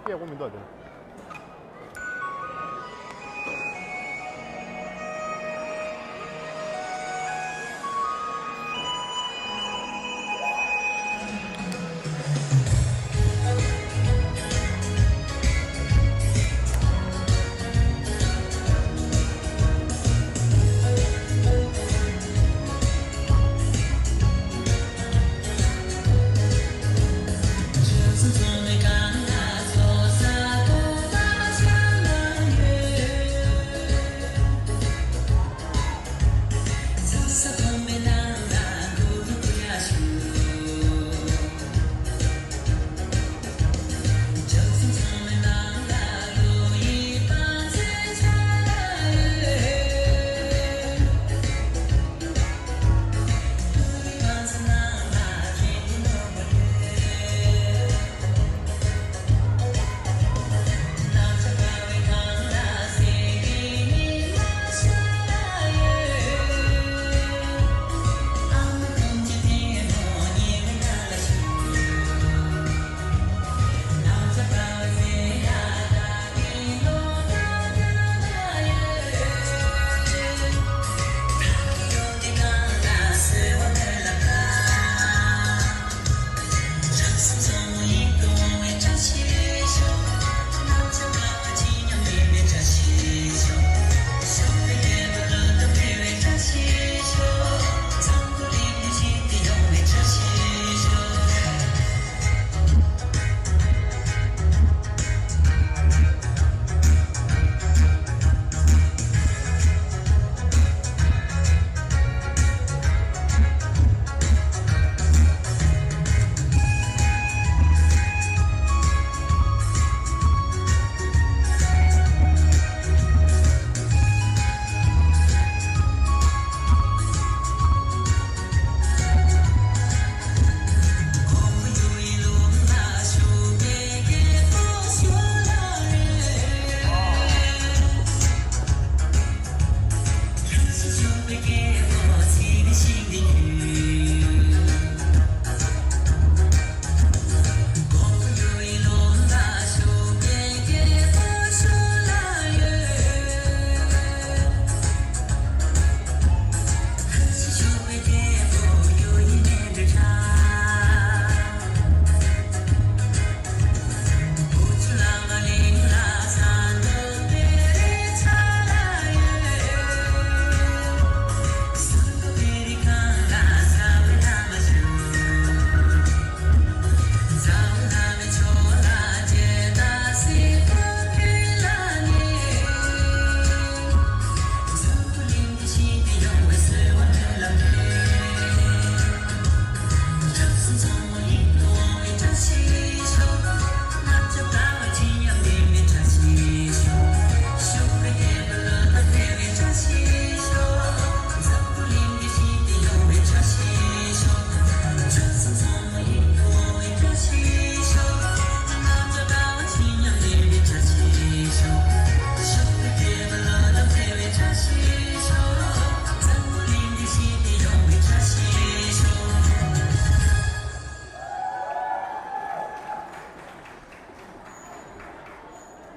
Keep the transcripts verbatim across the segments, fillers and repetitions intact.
སྐད་གོ་མི་འདུག་དེ།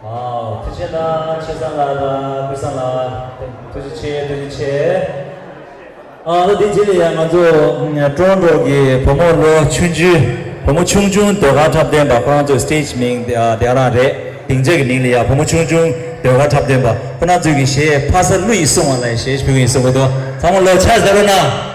ཨའོ། ཐུགས་རྗེ་གནང་། ཆོས་བཟང་ལགས་དང་ཀུན་བཟང་ལགས། ཐུགས་རྗེ་ཆེ། ཐུགས་རྗེ་ཆེ། ཨ། ད་དེ་རྗེས་ལ་ཡང་ང་ཚོ་ཀྲོ་རོན་ཀྲོ་གི་བུ་མོ་ལོ་ཆུང་ཆུང་། བུ་མོ་ཆུང་ཆུང་ཟློས་གར་འཁྲབ་སྟོན་པ། ཁོ་རང་ཚོའི་སི་ཊེ་ཇི་མིང་དེ་དེ་རང་རེད། སྡིངས་ཆ་གི་མིང་ལ་ཡ་བུ་མོ་ཆུང་ཆུང་ཟློས་གར་འཁྲབ་སྟོན་པ། ཁོ་རང་ཚོའི་གི་གཞས་ཕ་ས་གླུ་ཡིས་བསྲུང་བ་ལ་གཞས་ཕུལ་གི་ཡིན་གསུང་གི་འདུག་ཚང་མ་ལོ་ཆ་ཟེར་རོགས་གནང་།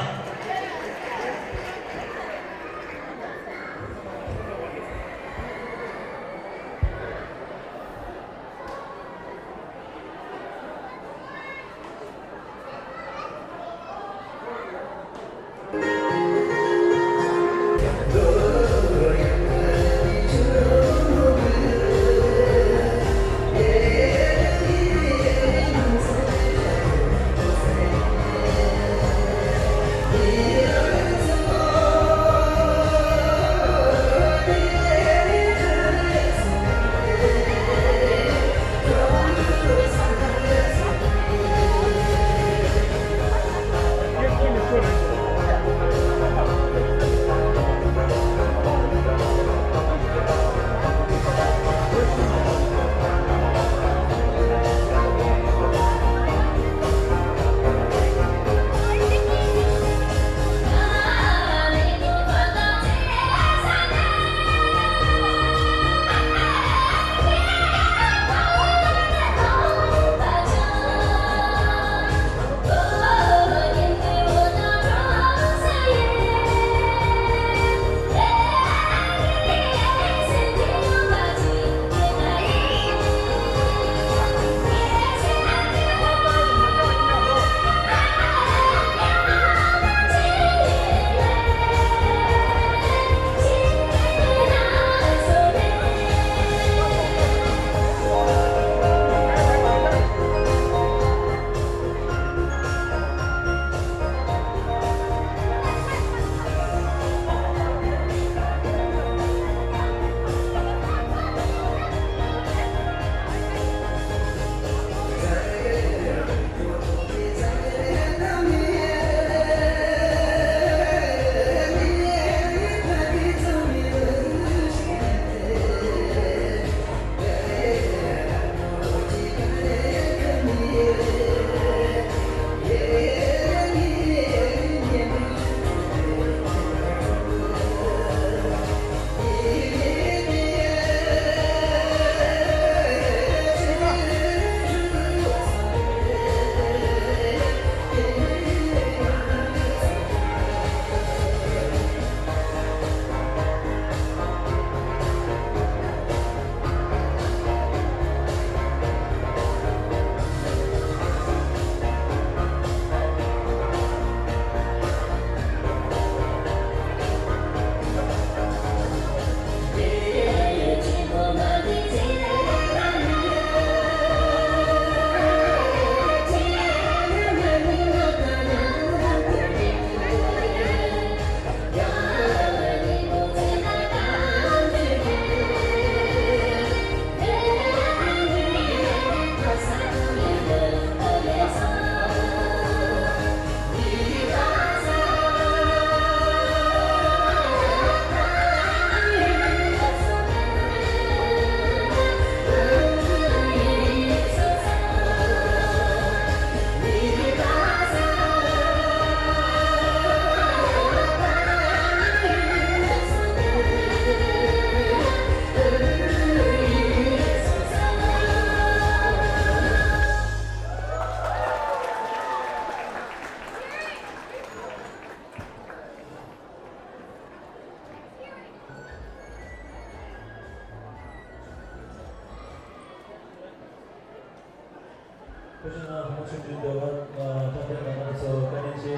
ཆུང་ཆུང་འདོད་པ་འཁྲབ་སྟོན་གནང་མཁན་ཚོ་བཀའ་དྲིན་ཆེ།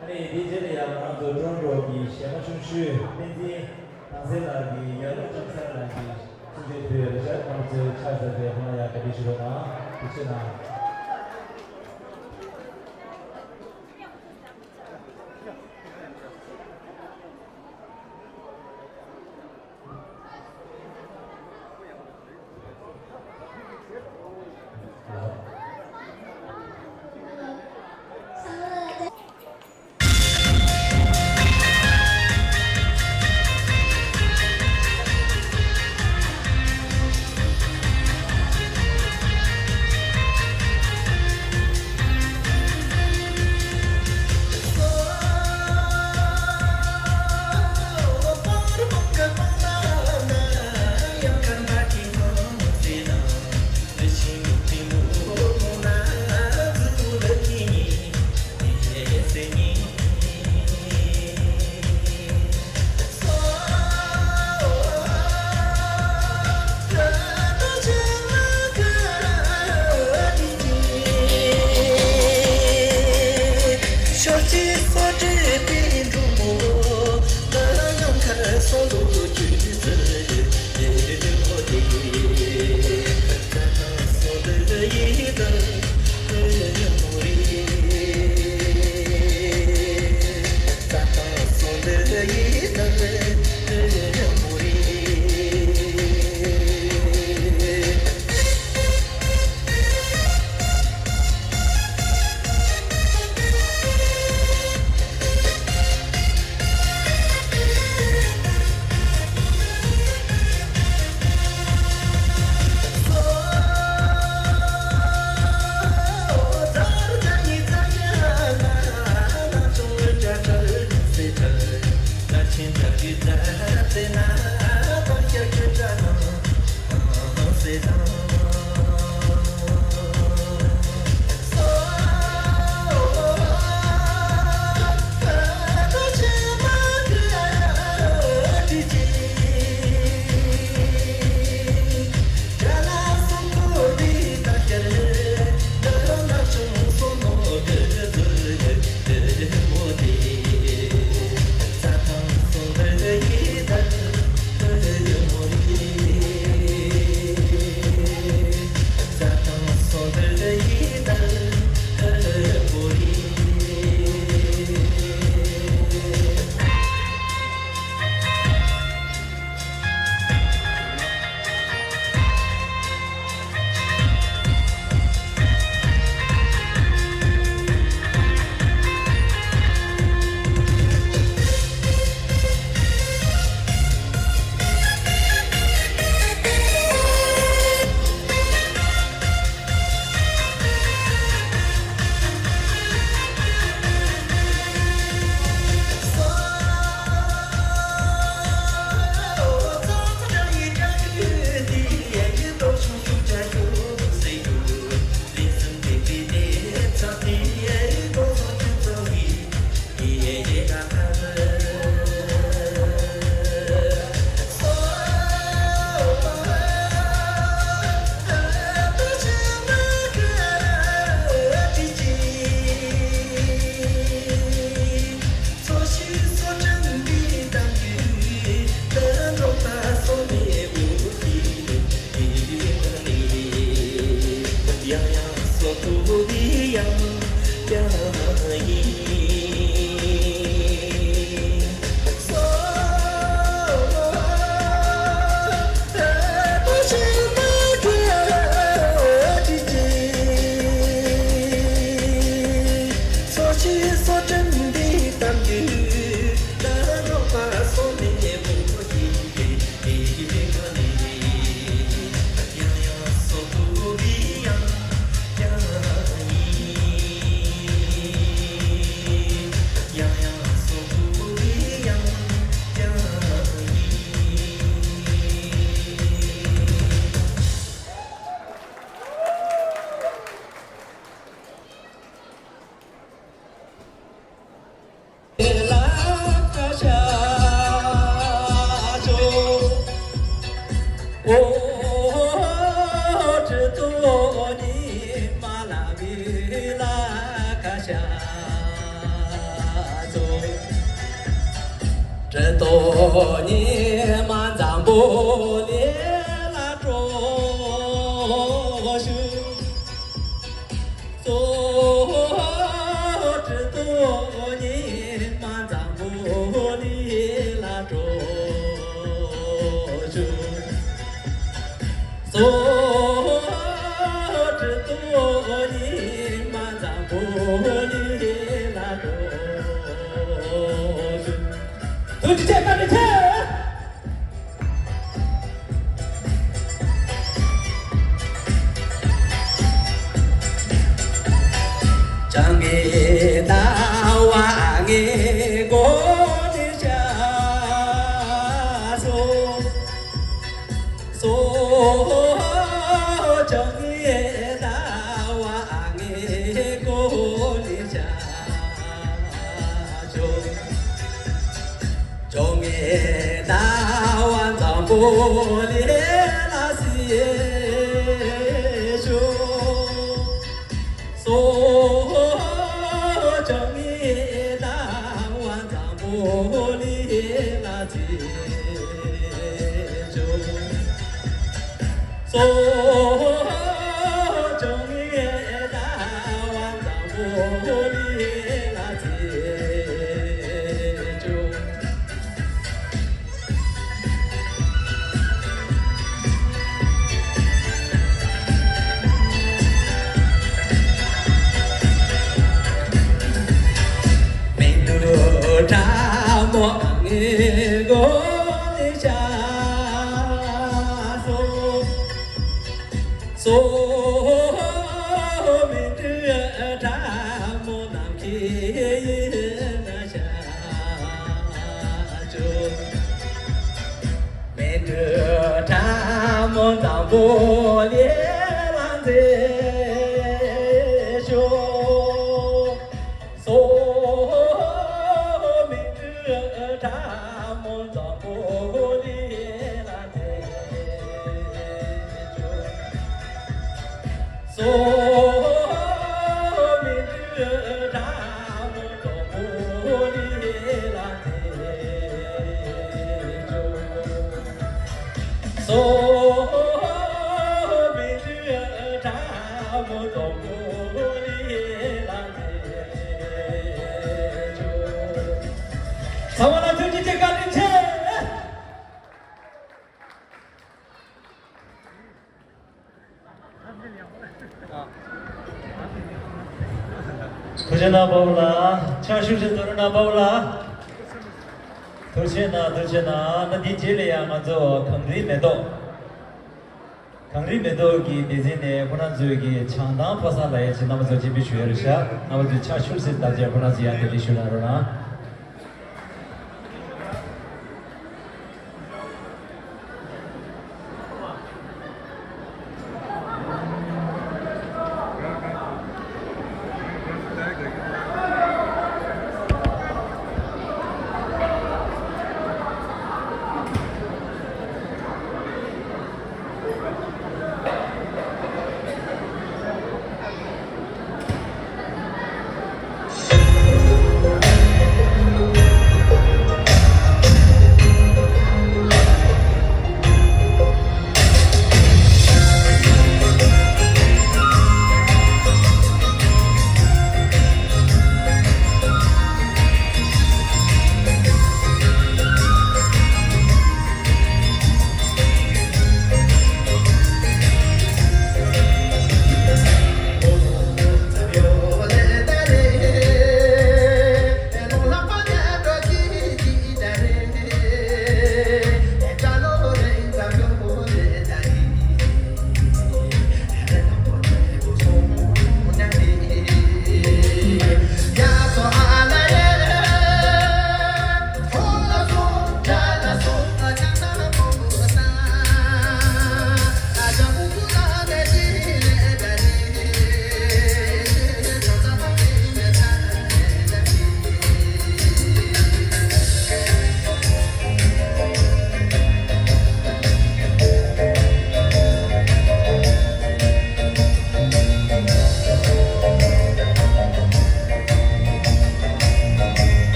ཨ་ནི་དེའི་རྗེས་ལ་ཡང་ང་རང་ཚོ་ཀྲོན་ཀྲོ་གི་གཞས་མ་ཆུང་ཤོས་བསྟན་འཛིན་དྭངས་གསལ་ལགས་ཀྱིས་ཡར་ཀླུང་ལྕམ་སྲས་ལགས་ཀྱི་གསུང་ཆོས་ཕུལ་ཡོད་རེད་ཤག་ཁོང་ཚོའི་ཕྱག་འཚལ་ཏེ་ཁོང་ལ་ཡང་བཀའ་དྲིན་ཞུ་རོགས་གནང་། ཐུགས་རྗེ་གནང་། ལ་ཁ་ཤ་ཚོ། སྤྲི་ཏོ་ཉི་མ་འཛམ་བུ་གླིང་ལ་སྤྲོ་ཞུ། སྤྲི་ཏོ་ཉི་མ་འཛམ་བུ་གླིང་ལ་སྤྲོ་ཞུ། སྤྲི་ཏོ་ཉི་མ་འཛམ་བུ་གླིང་ལ་སྤྲོ་ཞུ། ཐུགས་རྗེ་ཆེ། བཀའ་དྲིན་ཆེ། བྱང་གི་ཟླ་བ་ངའི་མགོ་ནས་ཤར་སོང་། སོ། བྱང་གི་ཟླ་བ་ངའི་མགོ་ནས་ཤར་སོང་། བྱང་གི་ཟླ་བ་འཛམ་བུ་གླིང་ལ་གཟིགས་ཤོག། སོ། བྱང་གི་ཟླ་བ་འཛམ་བུ་གླིང་ལ་གཟིགས་ཤོག། སོ། བྱང་གི་ཟླ་བ་འཛམ་བུ་གླིང་ལ་གཟིགས་ཤོག། མི་འདུག་ཁྲ་མོ་ངའི་མགོ་ནས་ཤར་སོང་། སོ། མི་འདུག་ཁྲ་མོ་ནམ་མཁའི་དབྱིངས་ན་ཤར་བྱུང་། མི་འདུག་ཁྲ་མོ་འཛམ་བུ་གླིང་ལ་མཛེས་ཤོག། སོ། མི་འདུག་ཁྲ་མོ་འཛམ་བུ་གླིང་ལ་མཛེས་ཤོག། སོ། མི་འདུག་ཁྲ་མོ་འཛམ་བུ་གླིང་ལ་མཛེས་ཤོག། སོ། མི་འདུག་ཁྲ་མོ་འཛམ་བུ་གླིང་ལ་མཛེས་ཤོག། ཚང་མ་ལ་ཐུགས་རྗེ་ཆེ། བཀའ་དྲིན་ཆེ། ཐུགས་རྗེ་གནང་། བ་བུ་ལགས། ཕྱག་ཤུགས་ཆེ་ཏུ་རུ་གནང་། བ་བུ་ལགས། ཐུགས་རྗེ་གནང་། ཐུགས་རྗེ་གནང་། ད་འདིའི་རྗེས་ལ་ཡང་ང་ཚོ་གངས་རིའི་མེ་ཏོག་གངས་རིའི་མེ་ཏོག་གི་སྡེ་ཚན་ནས་ཁོ་རང་ཚོའི་གི་བྱང་ཐང་ཕོ་གསར་ལ་ཡ་ཆེ་རྣམ་པ་ཚོ་སྤྱན་འབུལ་ཞུ་ཡ་རེད་ཤག། རྣམ་པ་ཚོས་ཕྱག་ཤུགས་ཆེ་བརྡབ་བྱས་ཁོ་རང་ཚོ་ཡང་དེ་འདྲ་ཞུ་གནང་རོགས་གནང་།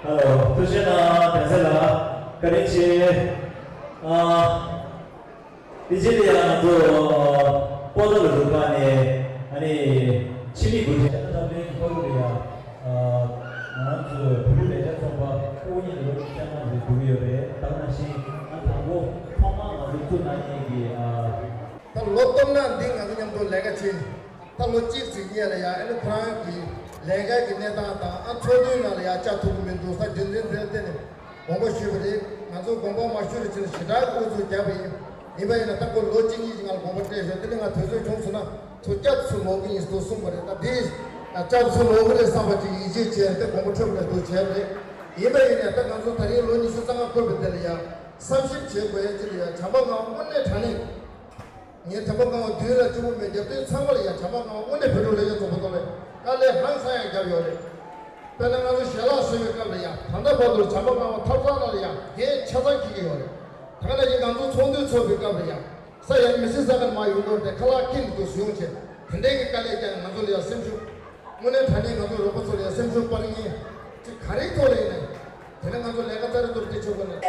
ཨ་ཐུགས་རྗེ་གནང་། བདེ་ལ་བཀའ་དྲིན་ཆེ། ཨ། དེ་རྗེས་ལ་ཡང་ང་ཚོ་པོ་ཏཱ་ལ་རུ་ཁག་ནས་ཨ་ནི་ཕྱི་མི་འགོ་ཁྲིད་ད་ལྟ་ལས་ཀྱི་ཁོར་ཡུག་ལ་ཡང་ང་རང་ཚོའི་བོད་རིགས་ལས་བྱེད་ཚོགས་པ་ཨུ་ཡོན་ལོ་བཅོ་ལྔ་རེ་འགྲོ་གི་ཡོད་རེད། ད་ག་ནང་བཞིན་ང་དང་པོ་ཐོག་མར་ང་ཚོ་བཙུགས་གནང་མཁན་གྱི་ཨ། ད་ལོ་སྟོང་ནང་འདི་ང་ཚོ་མཉམ་དུ་ལས་ཀ་བྱེད། ད་ལོ་གཅིག་ཙམ་སྔོན་ལ་ཡང་ཨ་ནི་ཁོ་རང་གི་ལས་ཀ་གི་གནས་སྟངས་དང་ཨ་ཚོགས་འདུའི་ནང་ལ་ཡང་བཅར་ཐུབ་ཀྱི་མི་འདུག་ས། རྒྱུ་མཚན་དེར་བརྟེན་ནས་དགོངས་པ་ཞུས་པ་རེད། ང་ཚོ་དགོངས་པ་མ་ཞུ་རེ་བྱས་ནས་ཞེ་དྲག་ཨུ་ཚུགས་བརྒྱབ་པ་ཡིན། ཡིན་པ་ཡིན་ན་ད་ཁོ་ལོ་གཅིག་གཉིས་ཀྱི་ནང་ལ་དགོངས་པ་སྤྲད་ཞོར་དེ་ནས་ང་དུས་ཚོད་བྱུང་སོང་ན་ཚུར་བསྐྱར་ཚུར་ལོག་གི་ཡིན་འདུག་གསུངས་པ་རེད། ད་དེ་བསྐྱར་ཚུར་ལོག་གི་རེད་བསམ་པ་ཅིག་ཡིད་ཆེས་བྱས་ཏེ་དགོངས་པ་འཁྲོལ་བ་ལས་འདུག་བྱས་པ་རེད། ཡིན་པ་ཡིན་ནའི་ད་ང་ཚོ་ད་རིང་ལོ་ཉི་ཤུ་རྩ་ལྔ་འཁོར་བའི་དེ་ལ་ཡང་བསམ་ཞིབ་བྱེད་དགོས་ཡ་ཅིག་ལ་ཡང་བྱམས་པ་མངའ་དབང་དངོས་གནས་དྲང་གནས། ངས་དྲན་པ་སྐར་མ་བདུན་ལ་གཅིག་པུ་མེད། རྒྱབ་རྟེན་ཚང་མ་ལ་ཡང་བྱམས་པ་སྐར་མ་དངོས་གནས་བོད་ཕྲུག་ལས་བྱེད་ཚོགས་པ་ཐོག་ནས་དཀའ་ལས་ཧང་སང་ཡང་བརྒྱབ་ཡོད་རེད། དཔེར་ན་ང་ཚོ་ཞལ་ལག་བཟོ་བའི་སྐབས་ལ་ཡང་ད་ལྟ་བར་དུ་བྱམས་པ་སྐར་མ་ཐབ་ཚང་ནང་ལ་ཡང་འགན་ཆ་ཚང་འཁྱེར་གྱི་ཡོད་རེད། ད་ག་ནང་བཞིན་ང་ཚོ་ཚོགས་འདུ་ཚོགས་པའི་སྐབས་ལ་ཡང་ས་ཡ་མི་སེར་ས་ག་ནས་མར་ཡོང་དགོས་རེད་དེ་ཁ་ལག་འཁྱེར་ནས་འདུག་སེ་ཡོང་བྱས་དེ་འདྲའི་གི་དཀའ་ལས་བརྒྱབ་ནས་ང་ཚོ་ལ་ཡང་སེམས་ཤུགས། དངོས་གནས་དྲང་གནས་ང་ཚོ་རོགས་པ་ཚོ་ལ་ཡང་སེམས་ཤུགས་སྤར་མཁན་དེ་ག་རེའི་ཐོག་ལ་ཡིན་ནའི། དེ་ནས་ང་ཚོ་ལས་ཀ་ལྟ་རེ་ཐུབ་དེ་ཆོག་གི་རེད།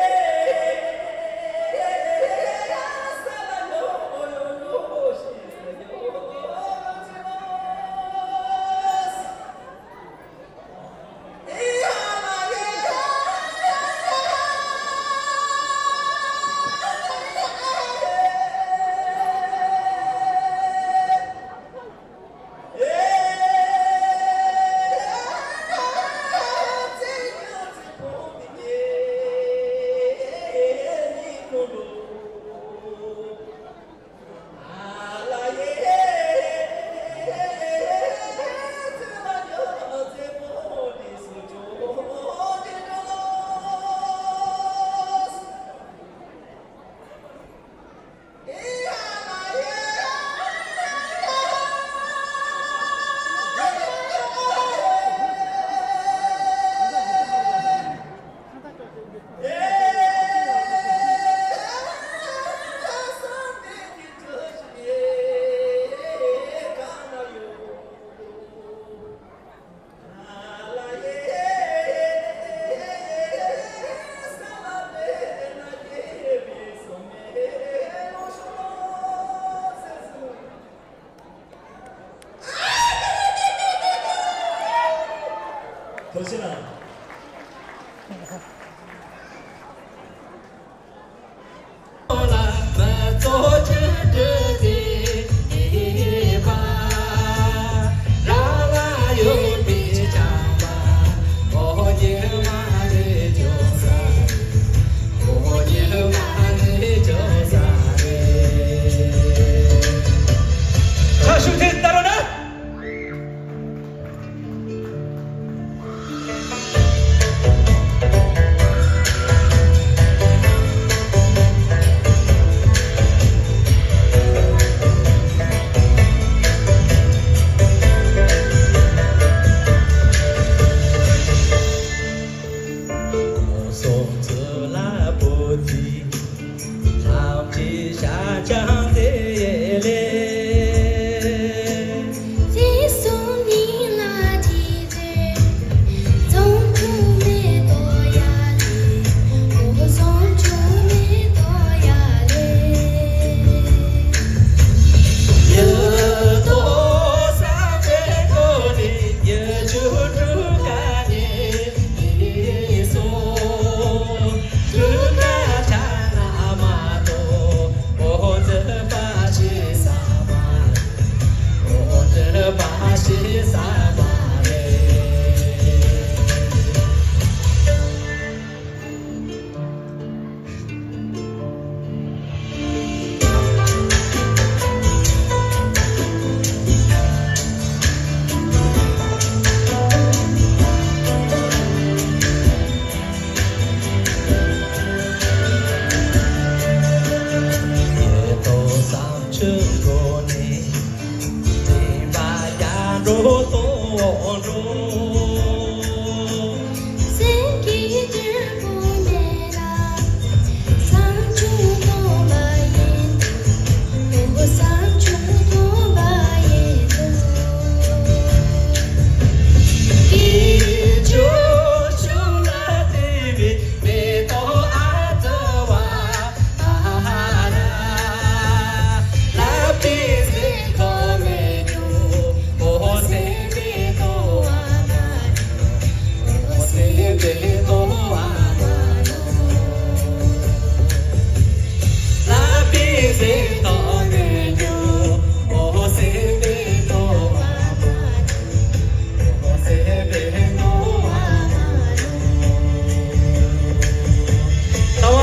ཐུགས་རྗེ་གནང་། ཁ་ཤུགས་ཐེངས་ལྟ་རོགས་གནང་། ལྟ་བ་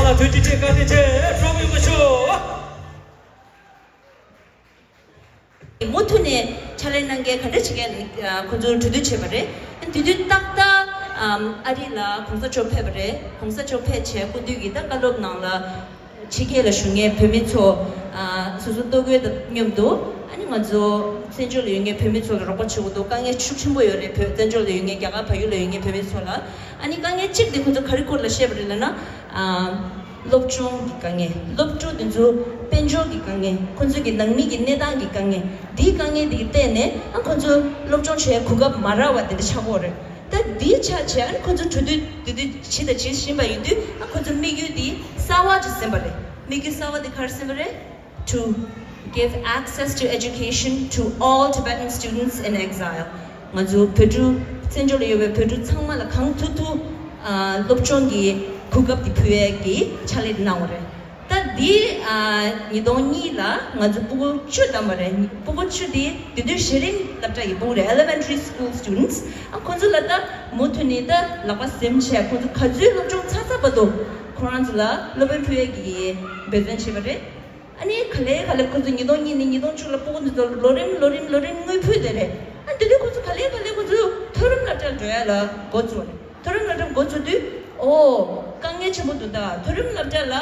ལ་ཐུགས་རྗེ་ཆེ། བཀའ་དྲིན་ཆེ། སྤྲོ་པོ་ཡོད་པ་ཤོག། མུ་མཐུད་ནས་ཕྱག་ལས་གནང་མཁན་ག་འདྲ་བྱེད་མཁན་ཁོང་ཚོར་གྲོས་བསྡུར་བྱས་པ་རེད། དེ་དུས་ཏག་ཏག་ཨ་རི་ལ་གོང་ས་མཆོག་ཕེབས་པ་རེད། གོང་ས་མཆོག་ཕེབས་བྱས་སྐུ་མདུན་གྱི་ད་བཀའ་སློབ་ནང་ལ་ཕྱི་རྒྱལ་ལ་བཞུགས་མཁན་བོད་མི་ཚོ་སོ་སོ་ལྟོ་གོས་དང་མཉམ་དུ་ཨ་ནི་ང་ཚོ་བཙན་བྱོལ་ལ་ཡོད་མཁན་བོད་མི་ཚོ་ལ་རོགས་པ་བྱེད་དགོས་འདུག། དཀའ་ངལ་ཤུགས་ཆེན་པོ་ཡོད་རེད། བོད་བཙན་བྱོལ་ལ་ཡོད་མཁན་རྒྱ་གར་བལ་ཡུལ་ལ་ཡོད་མཁན་བོད་མི་ཚོ་ལ། ཨ་ནི་དཀའ་ངལ་གཅིག་དེ་ཁོང་ཚོ་ག་རེ་སྐོར་ལ་བཤད་པ་རེད་ལབ་ན། སློབ་སྦྱོང་གི་དཀའ་ངལ། སློབ་ཕྲུག་དེ་ཚོ་དཔལ་འབྱོར་གྱི་དཀའ་ངལ། ཁོང་ཚོ་གི་ནང་མི་གི་གནས་སྟངས་ཀྱི་དཀའ་ངལ། འདིའི་དཀའ་ངལ་འདི་གི་སྟེང་ནས་ཨ་ཁོང་ཚོ་སློབ་སྦྱོང་བྱེད་གོ་སྐབས་མ་རག་པ་དེ་འདྲ་ཆགས་ཀྱི་ཡོད་རེད། ད་འདིའི་ཆ་བྱས་ཨ་ནི་ཁོང་ཚོ་གྲོས་བསྡུར་དེ་དུས་བྱས་དང་བྱེད་བཞིན་པ་ཡིན་དུས་ཨ་ཁོང་ཚོ་དམིགས་ཡུལ་འདི་གསར་པ་ཅིག་ཟིན་པ་རེད། དམིགས་ཡུལ་གསར་པ་འདི་ག་རེ་ཟིན་པ་རེད། To give access to education to all Tibetan students in exile. ང་ཚོ་བོད་ཕྲུག་བཙན་བྱོལ་ལ་ཡོད་པའི་བོད་ཕྲུག་ཚང་མ་ལ་གང་ཐུབ་ཐུབ་ཨ་སློབ་སྦྱོང་གི་གོ་སྐབས་དེ་ཕུལ་ཡས་ཀྱི་ཕྱག་ལས་གནང་བ་རེད། ད་འདི་ཨ་ཉིས་སྟོང་གཉིས་ལ་ང་ཚོ་སྤུ་གུ་བཅུ་བདམས་པ་རེད། སྤུ་གུ་བཅུ་དེ་དེ་དུས་གཞི་རིམ་སློབ་གྲྭ་ཡི་སྤུ་གུ་རེད། Elementary school students. ཨ་ཁོང་ཚོ་ལ་ད་མུ་མཐུད་ནས་ད་ལག་པ་ཟིན་བྱས་ཁོང་ཚོ་ག་ཚོད་སློབ་སྦྱོང་ཚར་ཚར་བར་དུ་ཁོ་རང་ཚོ་ལ་སློབ་དཔོན་ཕུལ་ཡས་ཀྱི་འབད་བརྩོན་བྱས་པ་རེད། ཨ་ནི་ག་ལེ་ག་ལེ་ཁོ་ཚོ་ཉིས་སྟོང་གཉིས་ནས་ཉིས་སྟོང་བཅུ་ལ་སྤུ་གུ་འདི་ཚོ་ལོ་རིམ་ལོ་རིམ་ལོ་རིམ་དངུལ་ཕུལ་བསྡད་རེད། ཨ་དེ་དུས་ཁོ་ཚོ་ག་ལེ་ག་ལེ་ཁོ་ཚོ་མཐོ་རིམ་སློབ་གྲྭར་འགྲོ་ཡ་ལ་འགོ་བཙུགས་རེད། མཐོ་རིམ་སློབ་གྲྭར་འགོ་བཙུགས་དུས་ཨོ་དཀའ་ངལ་ཆེན་པོ་འདུག། ད་མཐོ་རིམ་སློབ་གྲྭ་ལ་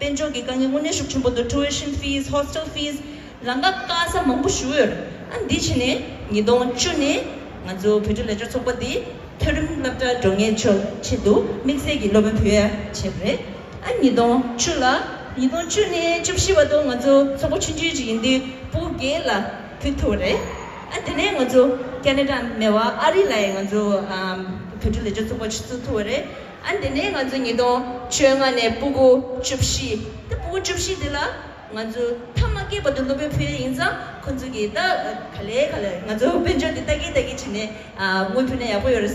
དཔལ་འབྱོར་གྱི་དཀའ་ངལ་དངོས་གནས་ཤུགས་ཆེན་པོ་འདུག། tuition fees, hostel fees, ལམ་ཁ་དཀའ་ས་མང་པོ་ཞིག་ཡོད། ཨ་འདི་བྱས་ནས་ཉིས་སྟོང་བཅུ་ནས་ང་ཚོ་བོད་ཕྲུག་ལས་སྦྱོང་ཚོགས་པ་འདི་མཐོ་རིམ་སློབ་གྲྭར་འགྲོ་མཁན་ཚོའི་ཆེད་དུ་དམིགས་བསལ་གྱི་སློབ་དཔོན་ཕུལ་ཡ་བྱས་པ་རེད། ཨ་ཉིས་སྟོང་བཅུ་ལ་ཉིས་སྟོང་བཅུ་ནས་བཅུ་བཞི་བར་དུ་ང་ཚོ་ཚོགས་པ་ཆུང་ཆུང་ཅིག་ཡིན་དུས་སྤུ་གུ་བརྒྱད་ལ་ཕུལ་ཐུབ་པ་རེད། ཨ་དེ་ནས་ང་ཚོ་ཁེ་ན་ཌ་མེད་པ་ཨ་རི་ལ་ཡང་ང་ཚོ་ཨམ་བོད་ཕྲུག་ལས་སྦྱོང་ཚོགས་པ་ཞིག་བཙུགས་ཐུབ་པ་རེད། ཨ་དེ་ནས་ང་ཚོ་ཉིས་སྟོང་བཅོ་ལྔ་ནས་སྤུ་གུ་བཅུ་བཞི། ད་སྤུ་གུ་བཅུ་བཞི་འདི་ལ་ང་ཚོ་མཐའ་མ་སྐྱེས་བར་དུ་སློབ་དཔོན་ཕུལ་ཡ་ཡིན་ཙང་ཁོང་ཚོ་གིས་ད་ག་ལེ་ག་ལེ་ང་ཚོ་དཔལ་འབྱོར་འདི་ལྟ་གིན་ལྟ་གིན་བྱས་ནས་ཨ་དངུལ་ཕུལ་ན་ཡག་པོ་ཡོད་རེད་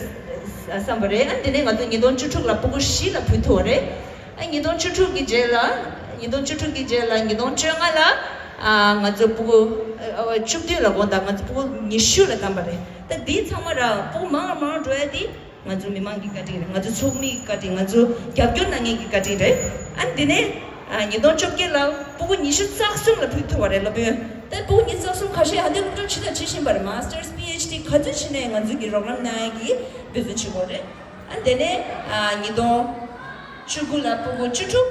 བསམ་པ་རེད། ཨ་དེ་ནས་ང་ཚོ་ཉིས་སྟོང་བཅུ་དྲུག་ལ་སྤུ་གུ་བཞི་ལ་ཕུལ་ཐུབ་པ་རེད། ཨ་ཉིས་སྟོང་བཅུ་དྲུག་གི་རྗེས་ལ་ཉིས་སྟོང་བཅུ་དྲུག་གི་རྗེས་ལ་ཉིས་སྟོང་བཅོ་ལྔ་ལ་ཨ་ང་ཚོ་སྤུ་གུ་ཨ་བཅུ་བདུན་ལ་དགོངས་དག། ང་ཚོ་སྤུ་གུ་ཉི་ཤུ་ལ་བདམས་པ་རེད། ད་འདི་ཚང་མ་ར་སྤུ་གུ་མང་རུ་མང་རུ་འགྲོ་ཡ་དེ་ང་ཚོ་མི་མང་གི་བཀའ་དྲིན་རེད། ང་ཚོ་ཚོགས་མིའི་བཀའ་དྲིན། ང་ཚོ་རྒྱབ་སྐྱོར་གནང་མཁན་གྱི་བཀའ་དྲིན་རེད། ཨ་འདི་ནས་ཨ་ཉིས་སྟོང་བཅོ་བརྒྱད་ལ་སྤུ་གུ་ཉི་ཤུ་རྩ་གསུམ་ལ་ཕུལ་ཐུབ་པ་རེད་སློབ་དཔོན། ད་སྤུ་གུ་ཉི་ཤུ་རྩ་གསུམ་ཁ་ཤས་ཧ་འདི་སློབ་སྦྱོང་བྱེད་དང་བྱེད་བཞིན་པ་རེད། མ་སི་ཊར་སི་པི་ཨེཆ་ཌི་ག་ཚོད་བྱེད་ནའི་ང་ཚོ་གི་རོགས་རམ་གནང་ཡ་གི་འབད་བརྩོན་བྱེད་དགོས་རེད། ཨ་དེ་ནས་ཨ་ཉིས་སྟོང་བཅུ་དགུ་ལ་སྤུ་གུ་བཅུ་དྲུག།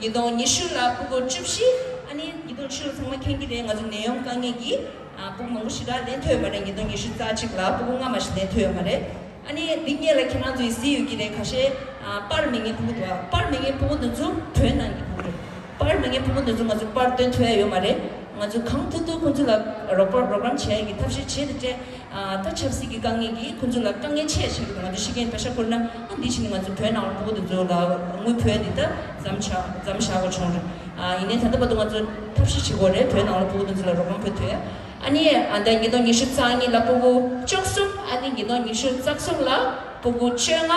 ཉིས་སྟོང་ཉི་ཤུ་ལ་སྤུ་གུ་བཅུ་བཞི། ཨ་ནི་ཉིས་སྟོང་བཅུ་ལ་ཚང་མ་མཁྱེན་གྱི་རེད། ང་ཚོ་ནད་ཡམས་དཀའ་ངལ་གྱིས་ཨ་སྤུ་གུ་མང་པོ་ཞེ་དྲག་ལེན་ཐུབ་ཡོད་མ་རེད། ཉིས་སྟོང་ཉི་ཤུ་རྩ་གཅིག་ལ་སྤུ་གུ་ལྔ་མ་ཞིག་ལེན་ཐུབ་ཡོད་མ་རེད། ཨ་ནི་འདི་སྔོན་ལ་ཁྱེད་རང་ཚོས་གཟིགས་ཡོད་ཀྱི་རེད། ཁ་ཤས་ཨ་པར་མེད་མཁན་སྤུ་གུ་འདུག། ཨ་པར་མེད་མཁན་སྤུ་གུ་འདི་ཚོ་བོད་ནང་གི་སྤུ་གུ་རེད། པར་མེད་མཁན་སྤུ་གུ་འདི་ཚོ་ང་ཚོ་པར་སྟོན་ཐུབ་ཡ་ཡོད་མ་རེད། ང་ཚོ་གང་ཐུབ་ཐུབ་ཁོང་ཚོ་ལ་རོགས་པ་རོགས་རམ་བྱེད་ཡ་གི་ཐབས་ཤེས་བྱས་ཏེ་སྤྲད། ཨ་ད་ཆབ་སྲིད་ཀྱི་དཀའ་ངལ་གྱིས་ཁོང་ཚོ་ལ་དཀའ་ངལ་ཆེ་ཆེ་གི་འདུག། ང་ཚོ་ཤི་རྐྱེན་པེ་ཤ་ཁུར་ན་ཨ་འདི་ཕྱིན་ནས་ང་ཚོ་བོད་ནང་ལ་སྤུ་གུ་འདི་ཚོ་ལ་དངུལ་ཕུལ་ཡ་འདི་ད་མཚམས་བཞག་མཚམས་བཞག་དགོས་བྱུང་རེད། ཨ་ཡིན་ནའི་ད་ལྟ་བར་དུ་ང་ཚོ་ཐབས་ཤེས་བྱེད་དགོས་རེད། བོད་ནང་ལ་སྤུ་གུ་འདི་ཚོ་ལ་རོགས་རམ་ཕུལ་ཐུབ་ཡ། ཨ་ནི་ཨ་ད་ཉིས་སྟོང་ཉི་ཤུ་རྩ་གཉིས་ལ་སྤུ་གུ་བཅུ་གསུམ། ཨ་ནི་ཉིས་སྟོང་ཉི་ཤུ་རྩ་གསུམ་ལ་སྤུ་གུ་བཅོ་ལྔ།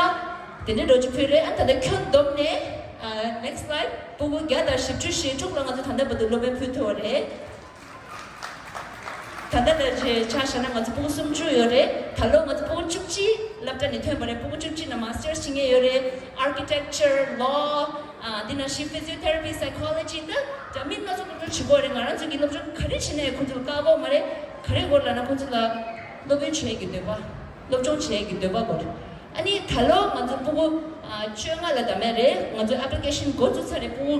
དེ་འདྲའི་འགྲོ་རྒྱུ་ཕུལ་རེད། ཨ་ད་ལྟ་ཁྱོན་བསྡོམས་ནས་ཨ་next slide སྤུ་གུ་བརྒྱ་དང་བཞི་བཅུ་ཞེ་དྲུག་ལ་ང་ཚོ་ད་ལྟ་བར་དུ་སློབ་དཔོན་ཕུལ་ཐུབ་པ་རེད། ད་ལྟ་ལ་ཆ་བཞག་ན་ང་ཚོ་སྤུ་གུ་སུམ་ཅུ་ཡོད་རེད། ད་ལོ་ང་ཚོ་སྤུ་གུ་བཅུ་གཅིག་སློབ་གྲྭ་ནས་ཐོན་པ་རེད། སྤུ་གུ་བཅུ་གཅིག་ནང་མ་སི་ཊར་སི་བྱེད་མཁན་ཡོད་རེད། Architecture, Law, ཨ་འདི་ནང་བཞིན་Physiotherapy, Psychology འདི་འདྲ་མིན་སྣ་ཚོགས་སློབ་སྦྱོང་བྱེད་དགོས་རེད། ང་རང་ཚོ་གི་སློབ་སྦྱོང་ག་རེ་བྱེད་ནའི་ཁོང་ཚོ་ལ་དཀའ་གོ་མ་རེད། ག་རེ་དགོས་ལབ་ན་ཁོང་ཚོ་ལ་སློབ་དཔོན་བྱེད་ཀྱི་འདོད་པ། སློབ་སྦྱོང་བྱེད་ཀྱི་འདོད་པ་དགོས་རེད། ཨ་ནི་ད་ལོ་ང་ཚོ་སྤུ་གུ་ཨ་བཅོ་ལྔ་ལ་བདམས་པ་རེད། ང་ཚོ་ཨེ་པི་ལི་ཀེ་ཤན་འགོ་བཙུགས་ཚར་རེད། སྤུ་གུ་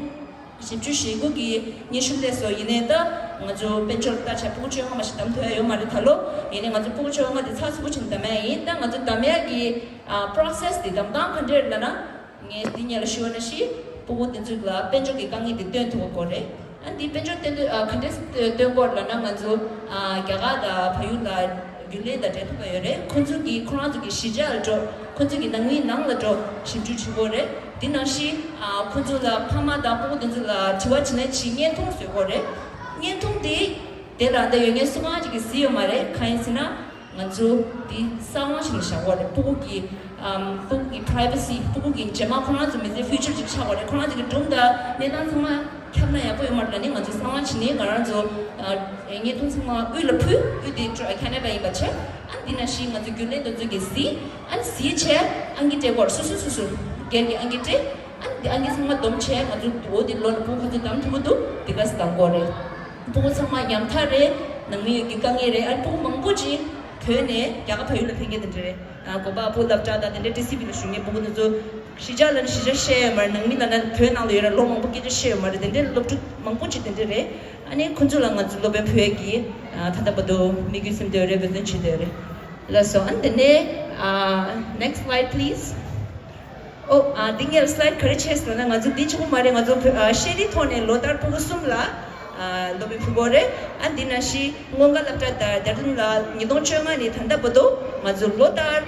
བཞི་བཅུ་ཞེ་དགུ་གིས་སྙན་ཞུ་སླེབས་སོང་། ཡིན་ནའི་ད་ང་ཚོ་དཔལ་འབྱོར་ལྟ་བྱས་སྤུ་གུ་བཅོ་ལྔ་མ་ཞིག་བདམས་ཐུབ་ཡ་ཡོད་མ་རེད་ད་ལོ། ཡིན་ནའི་ང་ཚོ་སྤུ་གུ་བཅོ་ལྔ་དེ་ཚགས་ཚུད་པོ་བྱས་ནས་བདམས་ཡ་ཡིན། ད་ང་ཚོ་བདམས་ཡ་གི་ཨ་པོ་རོ་སེ་སི་དེ་བདམས་སྟངས་ག་འདྲ་རེད་ལབ་ན། ངས་འདི་སྔོན་ལ་ཞུས་པ་ནང་བཞིན་སྤུ་གུ་དེ་ཚོ་ལ་དཔལ་འབྱོར་གྱི་དཀའ་ངལ་དེ་སྟོན་ཐུབ་པ་དགོས་རེད། ཨ་འདི་དཔལ་འབྱོར་སྟོན་དུས་ཨ་ག་འདྲས་སྟོན་དགོས་ལབ་ན། ང་ཚོ་ཨ་རྒྱ་གར་དང་བལ་ཡུལ་ལ་རྒྱུན་ལས་དང་འབྲེལ་ཐུབ་པ་ཡོད་རེད། ཁོང་ཚོ་གིས་ཁོ་རང་ཚོ་གི་གཞིས་ཆགས་ལ་འགྲོ། ཁོང་ཚོ་གི་ནང་མིའི་ནང་ལ་འགྲོ་ཞིབ་འཇུག་བྱེད་དགོས་རེད། དེ་ནང་བཞིན་ཨ་ཁོང་ཚོ་ལ་ཕ་མ་དང་སྤུ་གུ་དེ་ཚོ་ལ་དྲི་བ་དྲིས་ལན་བྱེད་བརྙན་ཐུང་བཟོ་དགོས་རེད། བརྙན་ཐུང་དེ་དེ་ལ་འདི་ཡོད་མཁན་སུ་གང་ཅིག་གིས་གཟིགས་ཡོད་མ་རེད། གང་ཡིན་ཟེར་ན། ང་ཚོ་འདི་གསང་བ་ཞིག་ལ་བཞག་དགོས་རེད། སྤུ་གུ་གི་ ཨམ། སྤུ་གུ་གི་པ་རའི་ཝེ་སི། སྤུ་གུ་གི་རྗེས་མ་ཁོ་རང་ཚོ་མི་ཚེའི་ཕིའུ་ཅར་ཅིག་ཆགས་པ་རེད། ཁོ་རང་ཚོ་གི་སྒྲུང་དང་གནས་སྟངས་ཚང་མ་ཁྱབ་ན་ཡག་པོ་ཡོད་མ་རེད་ལབ་ནས་ང་ཚོ་གསང་བ་བྱས་ནས། ང་རང་ཚོ་ཨ་བརྙན་ཐུང་ཚང་མ་དབུས་ལ་ཕུལ། དབུས་དེ་ཀ་ན་ཌ་ཡིན་པ་བྱས། ཨ་འདི་ནང་བཞིན་ང་ཚོ་རྒྱུན་ལས་དེ་ཚོ་གིས་གཟིགས། ཨ་གཟིགས་བྱས་ཨང་ཀི་སྤྲད་དགོས་རེད། སོ་སོ་སོ་སོ་སྒེར་གྱི་ཨང་ཀི་སྤྲད། ཨ་འདི་ཨང་ཀི་ཚང་མ་བསྡོམས་བྱས་ང་ཚོ་འོ་དེ་ལོ་ལ་སྤུ་གུ་ག་ཚོད་བདམས་ཐུབ་ཀྱི་འདུག་དེ་ག་ཚོད་བདམས་དགོས་རེད། སྤུ་གུ་ཚང་མ་ཉམ་ཐག་རེད། ནང་མི་ཡོད་ཀྱི་དཀའ་ངལ་རེད། ཨ་སྤུ་གུ་མང་པོ་ཅིག་བོད་ནས་རྒྱ་གར་བལ་ཡུལ་ལ་ཕེབས་མཁན་དེ་འདྲ་རེད། ཨ་གོ་པ་སྤུ་སློབ་གྲྭ་དང་དེ་འདྲའི་ཊི་སི་ཝི་ལ་བཞུགས་མཁན་སྤུ་གུ་དེ་ཚོ་གཞིས་ཆགས་ལ་ནི་གཞིས་ཆགས་བཤད་ཡོད་མ་རེད། ནང་མི་ལ་ན་བོད་ནང་ལ་ཡོད་ར་ལོ་མང་པོ་སྐད་ཆ་བཤད་ཡོད་མ་རེད། དེ་འདྲའི་སློབ་ཕྲུག་མང་པོ་ཅིག་དེ་འདྲ་རེད། ཨ་ནི་ཁོ་ཚོ་ལ་ང་ཚོ་སློབ་དཔོན་ཕུལ་ཡས་ཀྱི་ཨ་ད་ལྟ་བར་དུ་དམིགས་ཡུལ་སེམས་གཏད་ཡོད་རེད། འབད་བརྩོན་བྱེད་བསྡད་ཡོད་རེད། ལགས་སོ། ཨ་ནི་དེ་ནས་ཨ་next slide please. ཨོ། ཨ་འདི་ངས་སི་ལའེ་ཌི་ག་རེ་བྱས་ཟེར་ན། ང་ཚོ་འདི་གཅིག་པུ་མ་རེད། ང་ཚོ་བོད་ཨ་ཤེས་རིག་ཐོག་ནས་ལོ་ལྟར་སྤུ་གུ་གསུམ་ལ་ཨ་སློབ་དཔོན་ཕུལ་གྱི་ཡོད་རེད། ཨ་འདི་ནང་བཞིན་སྔོན་དགའ་སློབ་གྲྭ་དང་ཌེ་ར་ཌུན་ལ་ཉིས་སྟོང་བཅོ་ལྔ་ནས་ད་ལྟ་བར་དུ་ང་ཚོ་ལོ་ལྟར་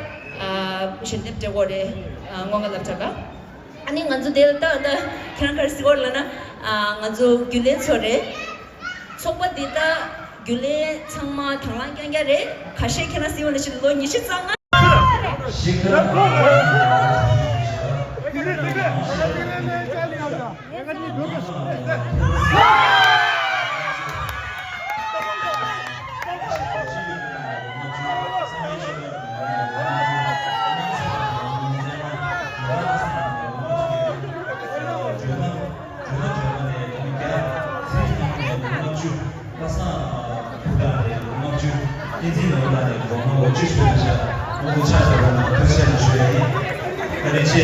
ཨ་ཞལ་འདེབས་སྤྲད་ཀྱི་ཡོད་རེད། ཨ་སྔོན་དགའ་སློབ་གྲྭ་ལ། ཨ་ནི་ང་ཚོ་དེ་ལ་ད་ད་ཁྱེད་རང་ག་རེ་ཟེར་གྱི་ཡོད་རེད་ལབ་ན། ཨ་ང་ཚོ་རྒྱུན་ལས་ཚོ་རེད། ཚོགས་པ་འདི་དག་རྒྱུན་ལས་ཚང་མ་དང་བླངས་རྐྱང་རྐྱང་རེད། ཁ་ཤས་ཁྱེད་རང་སྲིད་དབང་ལ་ཕྱིན་ལོ་ཉི་ཤུ་རྩ་ལྔ། བོད་ལ་བྱོན་པ་ནས་ལོ་བརྒྱ་ཚེས་གཅིག་ནས་ལོ་ལྔ་བཅུ། ལྷ་སའི་ཕུ་ཐག་ནས་ལོ་ལྔ་བཅུ། བསྟན་འཛིན་ནོར་བུ་ལགས་ནས་ལོ་ལྔ་བཅུ་ཞུ་ན་ཤ་མོ་གོ་ཆ་ཆ་པོ་ན་ཐུགས་རྗེ་ཆེ་ཞུ་ཡ་ཡིན། བཀའ་དྲིན་ཆེ།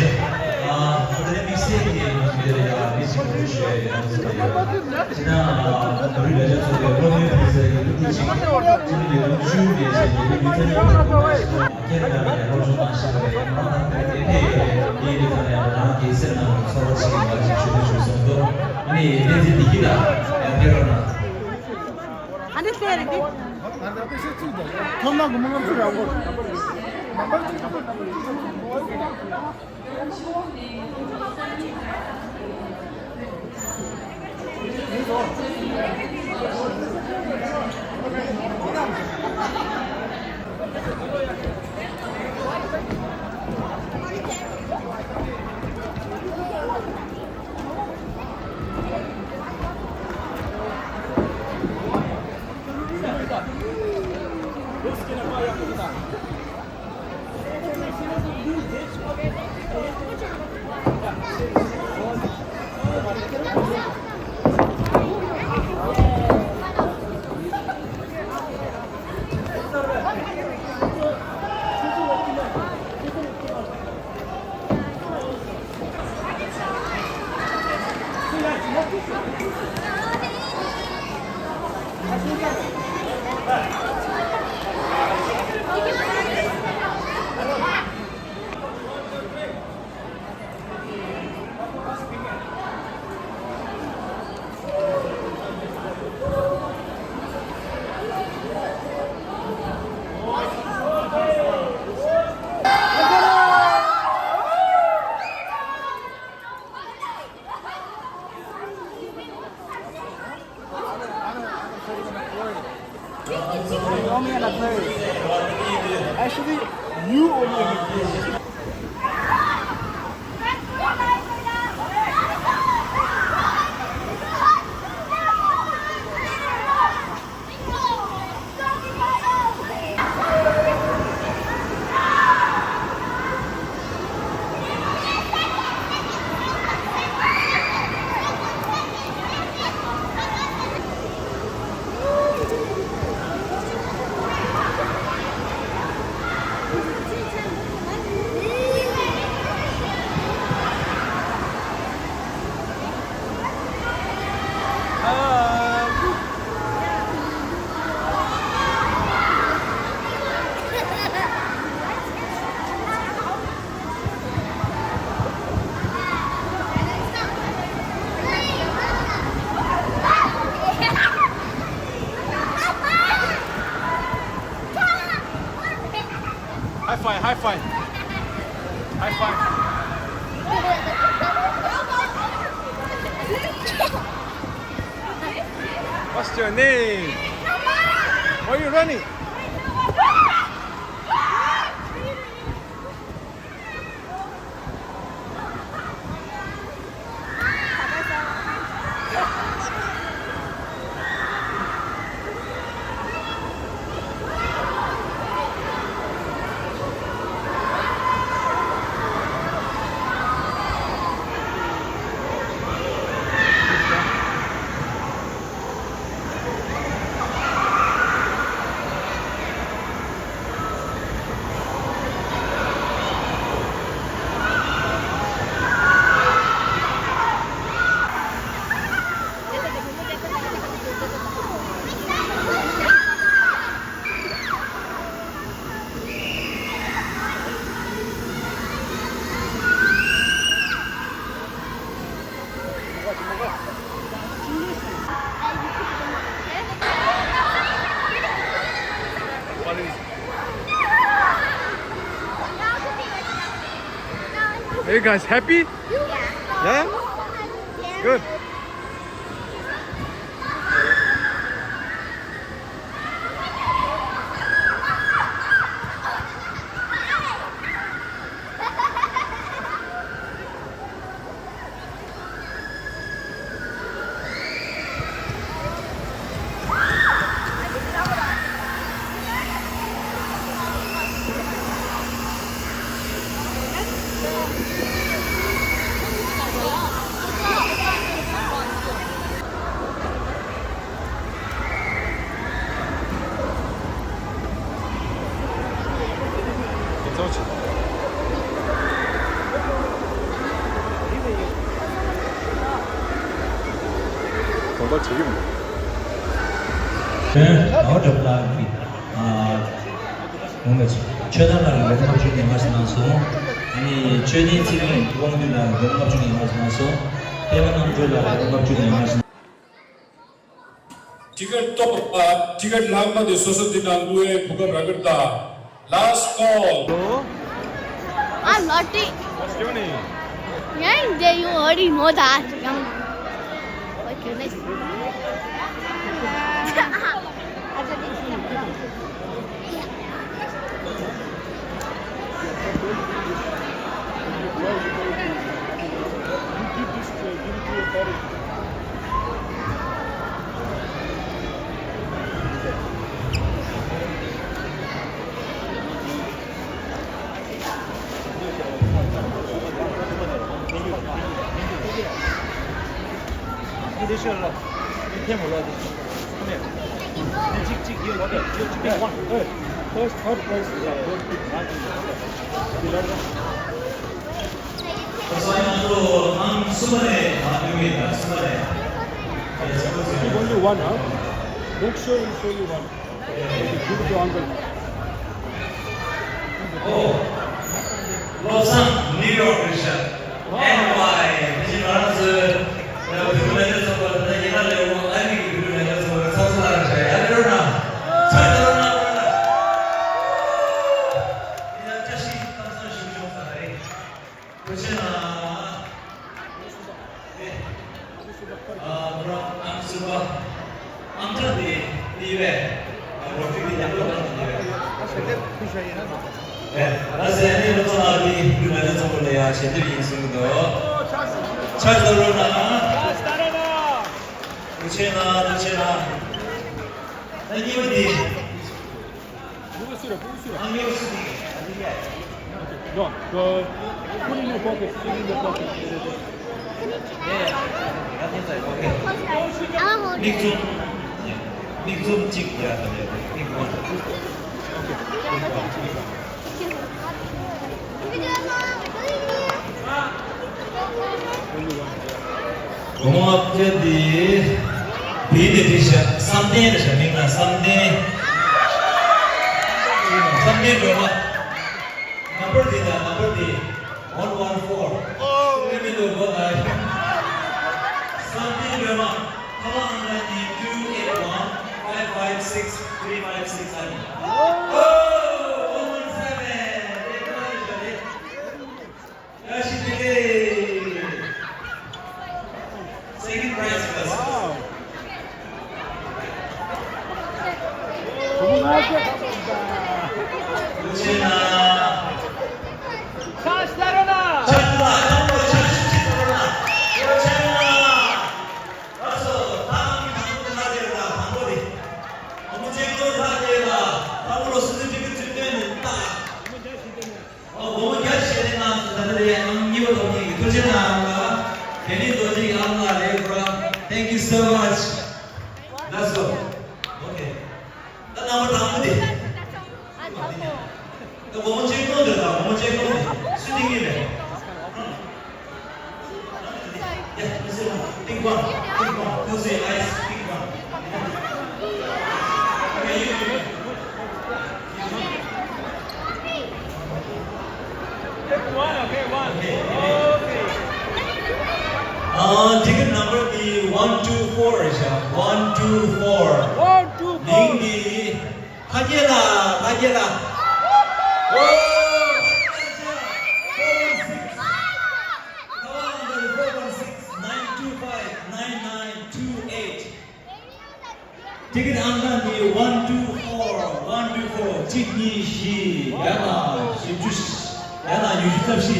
ཨ་ད་ལྟ་དམིགས་བསལ་གྱི་ང་ཚོ་འདིར་ཡ་མི་གཅིག་པུ་ཞུ་ཡ་ཡིན། ང་ཚོ་འདིར་ཡ་ཅི་ན་ཨ་ད་རུ་ཡ་ཆ་ཚོ་གི་སློབ་མའི་ཕུལ་ས་ཡི་ཐུགས་རྗེ་ཆེ། ཅི་ན་ལོ་ལྔ་བཅུ་ནས་བྱས་ཏེ་ལོ་ཉི་ཤུ་རྩ་གཉིས། ཁྱེད་རང་ནས་སློབ་སྦྱོང་གནང་བཞིན་པ་རེད། ང་དང་དེ་ཕེབས་ཡོད་རེད། ཡིན་དུས་ད་ནས་རང་གི་སེམས་ནང་ཚོར་བ་ཞིག་ང་ཅིག་ཞུ་ན་ཞུ་བསམ་འདུག་ཨ་ནི་བསྟན་འཛིན་བདེ་སྐྱིད་ལགས་ཡང་ཕེབས་རོགས་གནང་། ཨ་ནི་ཕེབས་རེད་འདི། ཐོག་མ་གི་མི་ལོ་ཚུར་རག་གོ། Actually, you only High five, high five. High five. What's your name? Why are you running? Hey guys, happy? Yeah? Good. གོམ་པ་བྱེད་ཀྱི་མེད། ཨོ་སྒྲུབ་ལགས་ཀྱིས། ཨ། ངོ་མ་ཆོས་དར་ལགས་ལ་ལོ་ལྔ་བཅུ་ནས་ལྔ་བཅུ་གནང་སོང་། ཨ་ནི་ཆོས་ལྡན་ཚེ་རིང་དབང་འདུས་ལགས་ལ་ལོ་ལྔ་བཅུ་ནས་ལྔ་བཅུ་གནང་སོང་། པད་མ་རྣམ་གྲོལ་ལགས་ལ་ལོ་ལྔ་བཅུ་ནས་ལྔ་བཅུ། ཊི་ཀེ་ཊི་ལྟོ་ཕོག་པ། ཊི་ཀེ་ཊི་ལྷག་མ་དེ་སོ་སོ་དེ་དང་བླུ་བའི་བུ་ག་ར་གར་ད། Last call. ཨ་ལོ་ཏི། ཡང་འདི་ཡོང་ཨ་རི་མོ་ད་ཡང་། Only one, huh? Make sure it's only one. Give it to uncle. Oh, བློ་བཟང་ནིའུ་ཡོག་རེད་ཤག་ཨེན་ཝའེ། དེ་བཞིན་ང་རང་ཚོའི་བོད་མི་མང་སྤྱི་ཚོགས་པ་དེ་ན་ཡིན་ན་ལས་འོང་ཨ་རི་གི་བོད་མི་མང་སྤྱི་ཚོགས་པའི་ཚོགས་གཙོ་ལགས་རེད་ཤག་ཡ་ལེ་རོ་ན་ཚ་ཡ་ལེ་རོ་ན་རོ་ན། དེ་ཡང་བཀྲ་ཤིས་ཁམས་བཟང་ཞུ་ཆོག་ས་རེད། ཐུགས་རྗེ་གནང་། ཨ་ཁོ་རང་ཨང་གསུམ་པ། ཨང་གྲངས་དེ་དེ་ཡོད་པས། ཨ་རོ་ཕིག་དེ་ཉམས་ལོག་གནང་དེ་ཡོད་པས། ཨེ་ད་ཟེར་ནས་བློ་བཟང་ལགས་ཀྱིས་བོད་མི་མང་སྤྱི་ཚོགས་ལ་ཡང་ཞལ་འདེབས་ཡིན་གསུང་གི་འདུག་ཕྱག་འཚལ་ལོ་ན། ཐུགས་རྗེ་གནང་། ཐུགས་རྗེ་གནང་། ད་གཉིས་པ་དེ། No, the, put in your pocket, put in your pocket. མིག་བཙུམ། མིག་བཙུམ་གཅིག་ཡ་ད་ལེ་མིག་བཙུམ། སྒོ་མོ་ལྔ་བརྒྱ་དེ། དེའི་ནས་དེ་བཞག་བསམ་གཏན་རེད་བཞག་མིང་ལ་བསམ་གཏན། བསམ་གཏན་སྒྲོལ་མ། ནམ་བར་དེ་དང་ནམ་བར་དེ། One one four. ཨོ། ལས་མི་འདུག་གོ་ད། བསམ་གཏན་སྒྲོལ་མ། ཁ་པར་ཨང་གྲངས་ཀྱི་two eight one five five six three five six ཨ་ནི། ཨོ། One one seven. ཡ་ཤི་ཏི་ལེ། Second prize plus. Wow. ཐུགས་རྗེ་གནང་། ཆ་ཤ་ར་ན། ཆ་ཤ་ར་ན། ཐུགས་རྗེ་གནང་། ལགས་སོ། ད་ཨང་ཀི་དང་པོ་དེ་ལྷག་བསྡད་ལ་དང་པོ་དེ། ཨ་མོ་ཅན་ལོ་ལྷག་བསྡད་ལ་དང་པོ་ལོ་སུམ་ཅུ་སོ་བདུན་ནས་ད། ཨོ་སྒོར་མོ་བརྒྱ་ཞིག་སྤྲད་གནང་སོང་། ད་ལྟ་དེ་ཡང་ཨང་གཉིས་པ་ཐོབ་མཁན་གྱི་ཐུགས་རྗེ་གནང་ལ། དེ་ནི་རྡོ་རྗེ་ཡི་ཨང་ལ་རེད་ཁོ་རང་། Thank you so much. ལགས་སོ། ཨོ་ཁེ། ད་རྣམ་པ་དང་པོ་དེ། ད་སྒོར་མོ་ཅིག་གཏོང་དེ་དང་སྒོར་མོ་ཅིག་གཏོང་དེ་སུ་ཏིང་ངེ་རེད། Yeah, this is one. Big one. Big one. This is ice. Big one. Okay, you, you, you. One, okay, one. Okay. Uh, ticket number the one two four is uh, one two four. One two four. ནིང་འདི། ཕ་གི་ལ། ཕ་གི་ལ། ཨོ། ཕ་གི་ལ། ཊི་ཀེ་ཊི་ཨང་གྲངས་ནི་one two four, one two four, གཅིག་གཉིས་བཞི། ཡ་ན་བཞི་བཅུ། ཡ་ན་ཉི་ཤུ་རྩ་བཞི།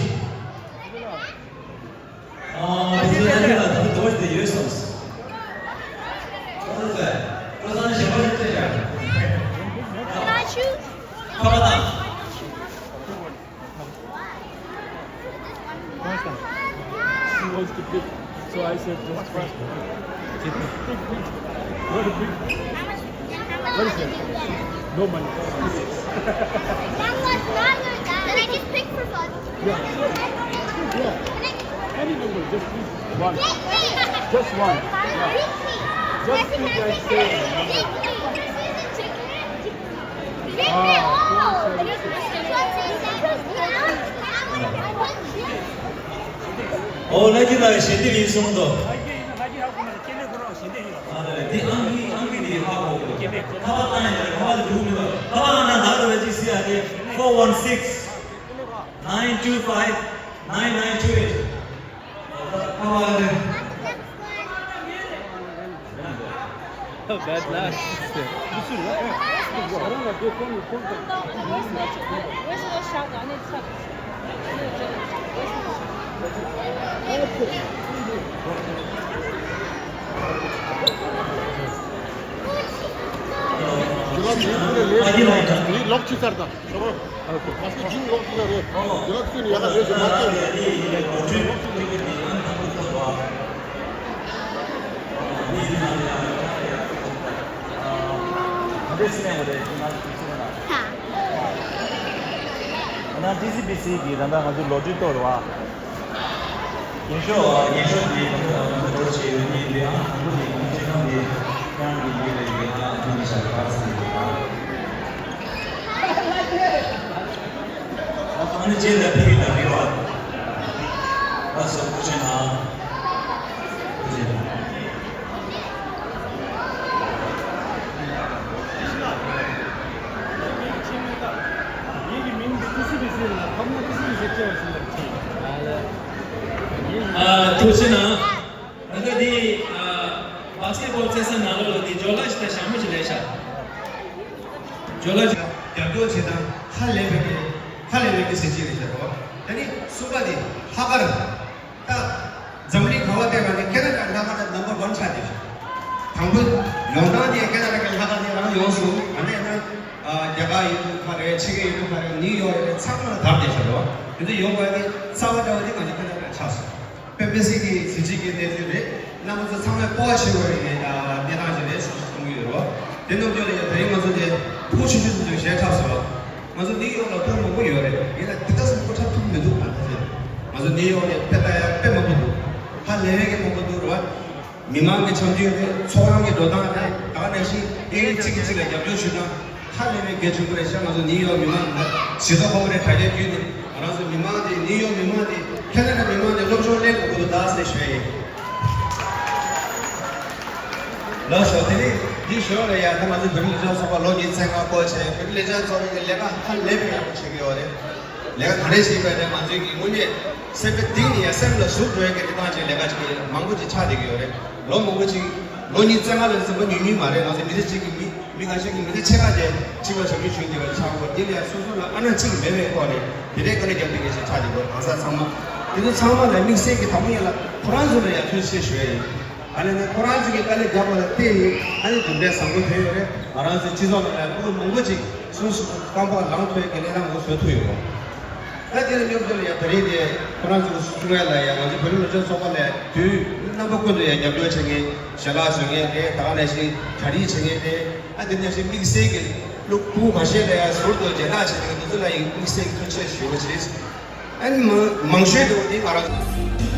ཨ། དེ་ཚོའི་ཨ་ནི་ལ་ད་དུང་དོ་ཞིག་ཡོད་བསམ། ཁ་པར་དང་She wants to pick, so I said just pick. Pick, pick. What a pick. What is that? No money. Can I just pick for fun? Yeah. Yeah. Any number, just pick one. Just one. Yeah. Just pick and say. ཨོ་ལ་ཀི་ལ་ཞེ་འདི་ཡིན་གསུངས་འདུག་ཨ་ལ་ལ་འདི་ཨང་ཀི་ཨང་ཀི་འདི་ཧ་གོ་གི་འདུག་ཁ་པར་བཏང་ཡ་ཁ་པར་འདུག་མི་འདུག་ཁ་པར་ཨང་ན་ད་རུ་བ་ཅིག་སི་ཨ་དེ་four one six nine two five nine nine two eight ཁ་པར་ཨང་དེ། Bad luck. ལོག་ཅི་ཚར་དང་། ན་ཊི་སི་བི་སི་གི་ད་ལྟ་ང་ཚོ་ལོ་ཊི་རི་གཏོར་བ། ཡིན་ཤོག་ཡིན་ཤོག་དེ་ང་ཚོ་ང་ཚོ་འགྲོ་བྱེད་ཡོད་ནི་དེ་ཨང་དང་པོ་དེ་ང་ཚོ་ཁང་དེ་ཁྱེད་རང་གི་ཡིད་ལ་ཡོད་ཨང་དང་པོ་དེ་ཤར་བ་ཟེར་ཡོད་ཨང་། ཨ་ནི་ཅེས་ལ་ཕི་ལ་རེ་བ། ཨ་སོ་ཁུ་ཆེ་ན། ཁུ་ཆེ་ན། ངེད་ཀྱི་མིང་འདི་ཏི་སི་བི་སི་ལ་ཁམས་ན་ཏི་སི་བི་སི་ཅེས་པ་ཞིག་ལ་བྲིས། ཨ་ཐུགས་རྗེ་ཆེ་གནང་། ད་ལྟ་འདི་ཨ་བྷ་སི་ཀེ་ཊི་བྷོལ་རྩེད་ས་ནང་ལོགས་ལ་འདི་ཇོ་ལགས་ཤིག་དང་ཞྭ་མོ་ཞིག་ལས་ཤག་ཇོ་ལགས་ཤིག་རྒྱབ་སྐྱོར་བྱེད་སྟངས་ཧ་ལས་པའི་གི་ཧ་ལས་པའི་གི་ཟིན་བྲིས་རེད་ཤག་རོ། ད་ནི་གསུམ་པ་འདི་ལྷག་དཀར། ད་འཛམ་གླིང་ག་བ་བལྟས་པ་ནི་ཁེ་ན་ཌ་ལྷག་དཀར་ནམ་བར་ཝན་ཆགས་བསྡད་ཤག་དང་པོ་ཡོང་སྟངས་དེ་ཁེ་ན་ཌ་གི་ལྷག་དཀར་དེ་རང་ཡོངས་སུ་ཨ་ནི་ན་རྒྱ་གར་ཡིན་དུས་ག་རེད། ཕྱི་རྒྱལ་ཡིན་དུས་ག་རེད། ནིའུ་ཡོག་རེད། ཚང་མ་ལ་དར་བསྡད་ཤག་རོ། དེ་ཚོ་ཡོང་བ་ནི་རྩ་བ་འདྲ་བ་དེ་ང་ཚོ་ཁེ་ན་ཌ་ཆགས་སོང་། དཔེ་མི་སྲིད་ཀྱི་གཟི་བརྗིད་ཀྱི་གནས་ཚུལ་རེད། རྣམ་པ་ཚོ་ཚང་མས་སྤོབས་པ་བྱེད་དགོས་པའི་གནས་སྟངས་ཅིག་རེད་ཞུ་ཞུ་གཏོང་གི་ཡོད་རེད་བ། དེ་རྣམ་ཅོག་ལ་ཡང་དེ་རིང་ང་ཚོ་དེ་ཕྲུ་གུ་ཆུང་ཆུང་ཚོ་ཞལ་འཁྲབ་སོང་བ། ང་ཚོ་ནིའུ་ཡོག་ལ་ཕྲུ་གུ་མང་པོ་ཡོད་རེད། ཡིན་ན་འདི་ག་ཚོ་ཕྲུ་གུ་འཁྲབ་ཐུབ་མི་འདུག་ང་ཚོ་ང་ཚོ་ནིའུ་ཡོག་ནས་དཔེ་ལྟ་ཡ་དཔེ་མང་པོ་འདུག་ཧ་ལས་པའི་གི་མང་པོ་འདུག་རེད་བ། མི་མང་གི་འཆམ་མཐུན་རེད། ཚོགས་དབང་གི་འགྲོ་སྟངས་རེད། ད་ག་ནང་བཞིན་ཨེ་རི་གཅིག་གིས་གཅིག་ལ་རྒྱབ་སྐྱོར་ཞུ་སྟངས་ཧ་ལས་པའི་གལ་ཆེན་པོ་རེད་ཤག་ང་ཚོ་ནིའུ་ཡོག་མི་མང་ལ་ཇུས་གཏོགས་ཁོ་རེ་དྲ་རྒྱའི་བརྒྱུད་ནས་ང་རང་ཚོ་མི་མང་དེ་ནིའུ་ཡོག་མི་མང་དེ་ཁེ་ན་ཌ་མི་མང་དེ་སློབ་སྦྱོང་ལེན་དགོས་ཀྱི་འདུག་ད་ཟེར་ཞུ་ཡ་ཡིན། ལགས་སོ། དེ་ནས་འདི་ཞོར་ལ་ཡང་ད་ང་ཚོ་བོད་རིགས་ལས་བྱེད་ཚོགས་པ་ལོ་ཉི་ཤུ་རྩ་ལྔ་སྐོར་བྱས། བོད་རིགས་ལས་བྱེད་ཚོགས་པའི་ལས་ཀ་ཧ་ལས་པའི་ཡག་པོ་བྱེད་ཀྱི་ཡོད་རེད། ལས་ཀ་ག་རེ་བྱེད་པ་དེ་ང་ཚོའི་གི་དངོས་གནས་སེམས་པའི་གཏིང་ནས་ཡང་སེམས་ལ་ཟུག་འགྲོ་ཡ་གི་དེ་སྟངས་ཅིག་ལས་ཀ་ཅིག་མང་པོ་ཅིག་ཆགས་བསྡད་ཀྱི་ཡོད་རེད། ལོ་མང་པོ་ཅིག་ལོ་ཉི་ཤུ་རྩ་ལྔ་ལ་ཟིན་པ་ཉུང་ཉུང་མ་རེད། ང་ཚོ་མི་རིགས་གཅིག་གི་མི་མི་ཁ་ཤས་ཀྱི་མི་ཚེ་ཕྱེད་ཀ་དེ་གཅིག་པ་ཞབས་ཞུ་ཞུས་བསྡད་པ་ཆགས་འགྲོ། འདི་ལ་ཡང་སོ་སོ་ལ་ཨ་ན་གཅིག་མེད་པའི་ཐོག་ནས་དེ་འདྲའི་དཀའ་ལས་རྒྱབ་བསྡད་མཁན་ཞིག་ཆགས་བསྡད་འགྲོ། གང་ཟག་ཚང་མ་དེ་ཚོ་ཚང་མ་ལ་དམིགས་བསལ་གྱི་དང་པོ་ཉིད་ལ་ཁོ་རང་ཚོ་ལ་ཡང་ཐུགས་རྗེ་ཆེ་ཞུ་ཡ་ཡིན། ཨ་ནི་ནི་ཁོ་རང་ཚོ་གི་དཀའ་ལས་རྒྱབ་པ་ལ་བརྟེན་ནས་ཨ་ནི་གྲུབ་འབྲས་བཟང་པོ་ཐོན་ཡོད་རེད། ང་རང་ཚོའི་སྤྱི་ཚོགས་ནང་ལ་ཕྲུ་གུ་མང་པོ་ཅིག་སོ་སོ་རྐང་པ་ལངས་ཐུབ་ཡ་གི་གནས་སྟངས་ངོ་བཟོ་ཐུབ་ཡོད་རེད། ད་དེ་ལ་སྙོབ་དེ་ལ་ཡང་ད་རེས་དེ་ཁོ་རང་ཚོ་གསུང་ཡ་ལ་ཡང་ང་ཚོ་བོད་རིགས་ལོ་ཆུང་ཚོགས་པ་ལ་དུས་རྣམ་པ་ཀུན་ཏུ་ཡང་རྒྱབ་སྐྱོར་བྱེད་མཁན་ཞལ་ལག་བཟོ་མཁན་དེ་ད་ག་ནང་བཞིན་གྲ་སྒྲིག་བྱེད་མཁན་དེ་ཨ་དེ་ནང་བཞིན་དམིགས་བསལ་གྱི་ལོ་ཕྲུ་གུ་ཁ་ཤས་ལ་ཡང་ཟུར་དུ་སྦྱིན་བདག་བྱེད་མཁན་དེ་ཚོ་ལ་ཡང་དམིགས་བསལ་གྱི་ཐུགས་རྗེ་ཆེ་ཞུ་བ་བྱེད། ཨ་ནི་མང་མང་ཤོས་དེ་འདི་ང་རང་